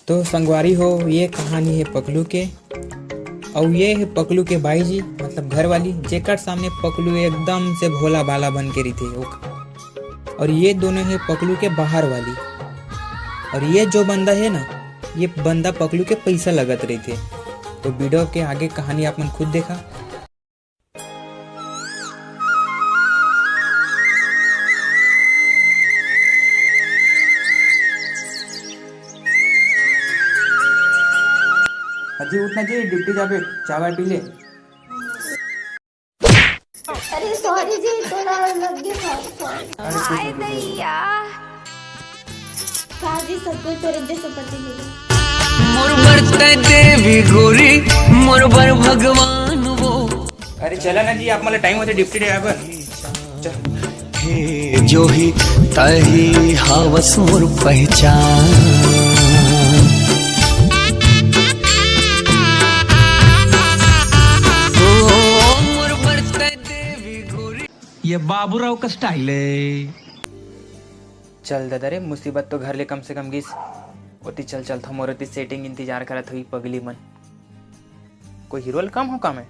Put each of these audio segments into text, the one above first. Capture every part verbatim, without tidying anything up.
तो संगवारी हो, ये कहानी हे पकलू के। अउ ये हे पकलू के बाई जी, मतलब घर वाली, जेकर सामने पकलू एकदम से भोला भाला बन के रहिथे। ओक-, और ये दोनों हे पकलू के बाहर वाली। और ये जो बंदा हे ना, ये बंदा पकलू के पैसा लगत रहिथे। तो video के आगे कहानी आप मन खुद देखा। अजी उठ ना जी, duty जाबे, चाय वाय पी ले। अरे sorry जी, थोड़ा लग गया था, sorry। हाय दैया। का जी, सब कोई तोरे जैसे पति मिले। मोर बर तै देवी गोरी, मोर बर भगवान वो। अरे चला ना जी, आप मला time होते duty जाय बर। चल। हे जोही तही हावस मोर पहचान। ओ मोर बर तै देवी गोरी। ये बाबूराव का style है। चल दादा रे, मुसीबत तो घर ले कम से कम गिस। ओती चल, चलथों, मोर ओती setting इंतजार करत होही पगली मन। कोई हीरो ल कम हो का मैं?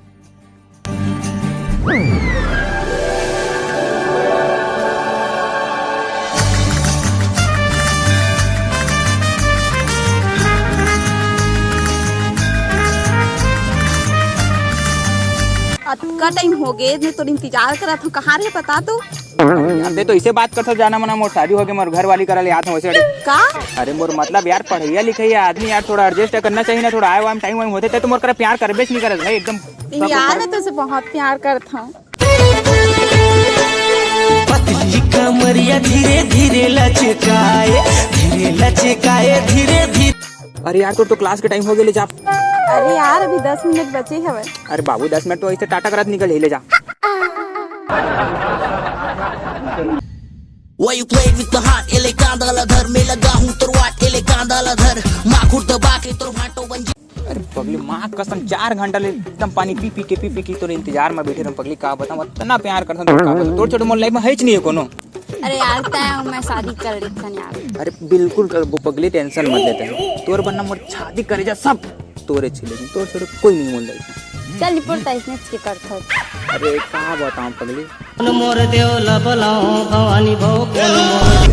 अतका time हो गे, मैं तोर इंतजार करत हूँ, कहाँ रे बता तो? यार, ते तो इसे बात करथो, जाना मना मोर शादी हो गे, मोर घर वाली करा ले आत हूँ वैसे। का? अरे मोर मतलब यार, पढ़ैया लिखैया आदमी यार, थोड़ा adjust करना चाहिए ना, थोड़ा आए वाए time वाइम होते, ते तो मोर करा प्यार करबेच नहीं करत भाई, एकदम। नहीं यार, मैं तो से बहुत प्यार करत हूँ। पतली कमरिया धीरे धीरे लचकाए, धीरे लचकाए, धीरे धीरे। अरे यार, तोर तो class के time हो गे, ले जा। अरे यार, अभी दस मिनट बचे हवय। अरे बाबू, दस मिनट तो ऐसे टाटा करत निकल ही, ले जा। Why you playing with my heart? एले कांदा ला धर, मैं लगा हूँ तोर वाट। एले कांदा ला धर, माखुर दबा के तोर भाटो बन जा। अरे पगली, माँ कसम, चार घंटा ले एकदम पानी पी पी के, पी पी के तोरे इंतजार में बैठे रहूं पगली। का बताऊं, इतना प्यार करथन तोर, का बताऊं। तोर छोटे मोर life में है ही नहीं है कोनो। अरे यार, तय हूँ, मैं शादी कर लेथन यार। अरे बिल्कुल कर, वो पगली tension मत लेते। तोर बनना मोर छाती करेजा सब तोरे छिले, तोर छोटे कोई नहीं मोर life में। चल निपुण, तैसने के करथो। अरे का बताऊं पगली, मोर देव ला बलाओ भवानी भव कोन मोर।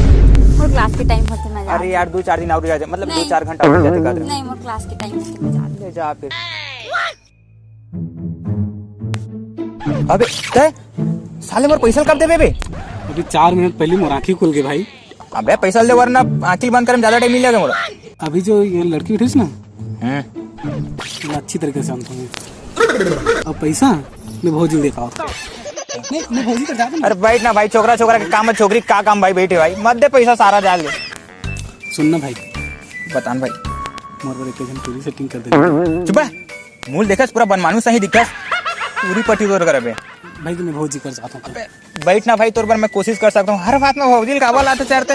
मोर class के time होथे, मैं अरे जात यार, दो चार दिन और रह जा, मतलब, दो नहीं। चार घंटा और रह जाते कर। नहीं, मोर class के time होथे, मैं जात ले जा फिर। अबे, तय साले मोर पैसा कब देबे बे? अभी चार मिनट पहले मोर आँखी खुल गई भाई। अबे, पैसा ले, वरना आँखी बंद करे में ज्यादा time नहीं लगे मोर। अभी जो ये लड़की उठीस ना, हम्म। मैं अच्छी तरीके से जानता हूँ। अब पैसा मैं भौजी दे पाओ। नहीं, मैं भौजी कर जाता हूँ। अरे बैठ ना भाई, छोकरा छोकरा के काम है, छोकरी का काम भाई, बैठे भाई, मत दे पैसा, सारा जा ले। सुन ना भाई। बतान भाई। मोर बर एक झन टूरी setting कर दे। चुप है। मूल देखस, पूरा बनमानुस सही दिखस। पूरी पट्टी तोर करबे। भाई, मैं भौजी कर जाता हूँ। बैठ ना भाई, तोर बर मैं कोशिश कर सकता हूँ। हर बात में भौजी काबर लाते चढ़ते।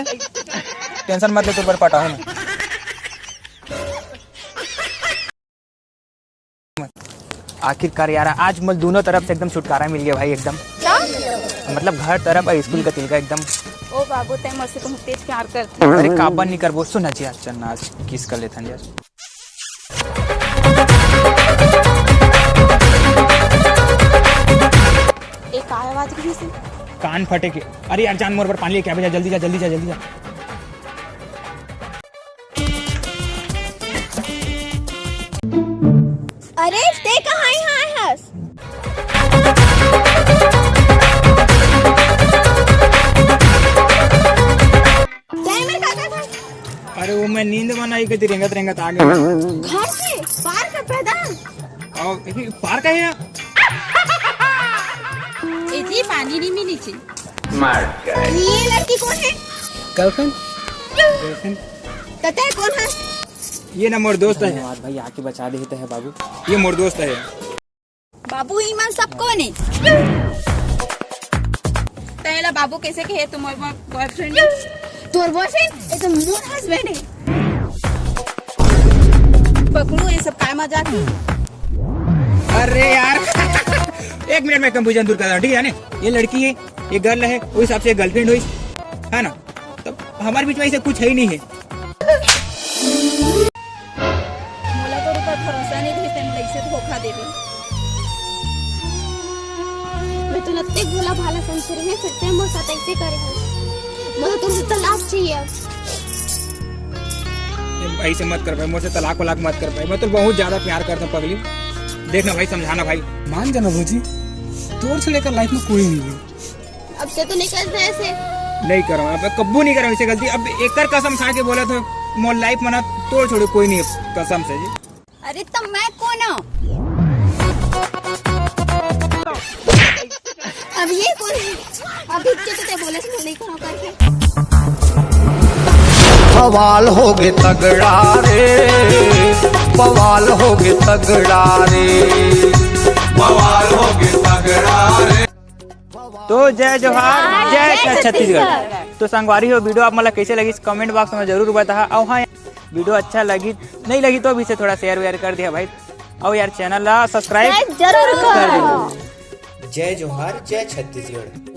Tension मत ले, तोर बर पटाहूँ मैं। आखिरकार यार, आज मोला दोनों तरफ से एकदम छुटकारा मिल गया भाई, एकदम। क्या? मतलब घर तरफ और स्कूल का तिलका एकदम। ओ बाबू, तय मोर से बहुत तेज प्यार करते। अरे काबर नहीं करबो, सुन ना जी, आज चल ना, आज kiss कर लेथन यार। ए, का आवाज रहिस हे? कान फटे के। अरे यार, जान मोर बर पानी लेके आबे जा, जल्दी जा, जल्दी जा, जल्दी जा। अरे, ते कहाँ यहाँ आए हस? तैं मेर का करत हस? अरे वो मैं नींद बनाई के रेंगत रेंगत आ गया। घर से बाहर का पैदल? और ये पार्क है यहाँ। ए जी, पानी नहीं मिली थी। ये लड़की कौन है? Girlfriend। Girlfriend। त तैं कौन है? ये ना मोर दोस्त है। धन्यवाद भाई, आके बचा देते हैं बाबू। ये मोर दोस्त है। बाबू, ई मन सब कोन ए? तैं एला बाबू कइसे कहे? तू मोर boyfriend ए। तोर boyfriend? ए तो मोर husband ए। पकड़ू, ये सब काय मजाक हे? अरे यार। एक मिनट में कंफ्यूजन दूर कर रहा हूँ, ठीक है ना? ये लड़की है, ये गर्ल है, वो हिसाब से गर्लफ्रेंड हुई, है ना? तो हमारे बीच में ऐसे कुछ है ही नहीं है। मोला तो ऊपर भरोसा नहीं रहिस, तेन लइसे धोखा देबे। मैं तो लत्ते भोला भाला समझे रहे, फिर ते मोर साथ ऐसे करे हो। मुझे तुमसे तलाक चाहिए अब। ऐसे मत कर भाई, मुझसे तलाक वलाक मत कर भाई, मैं तो बहुत ज्यादा प्यार करता हूँ पगली। देखना भाई, समझाना भाई। मान जाना भौजी, तोर छोड़े का लाइफ में कोई नहीं है। अब से तो नहीं करते ऐसे। नहीं करूँ, अब कब्बू नहीं करूँ इसे गलती। अब एकर कसम खा के बोला तो मोर लाइफ मना तोड़ छोड़े कोई नहीं है, कसम से जी। अरे तो मैं कौन हूँ? अब ये कौन है? अभी के तो ते बोले से नहीं करो करके। बवाल होगे तगड़ा रे, बवाल होगे तगड़ा रे, बवाल होगे तगड़ा रे। तो जय जोहार, जय छत्तीसगढ़। तो संगवारी हो, वीडियो आप मन ला कैसे लगिस, कमेंट बॉक्स में जरूर बताहा। और हाँ, वीडियो अच्छा लगी, नहीं लगी तो भी इसे थोड़ा शेयर वेयर कर दिया भाई। और यार, चैनल ला सब्सक्राइब जरूर कर दो। जय जोहार, जय छत्तीसगढ़।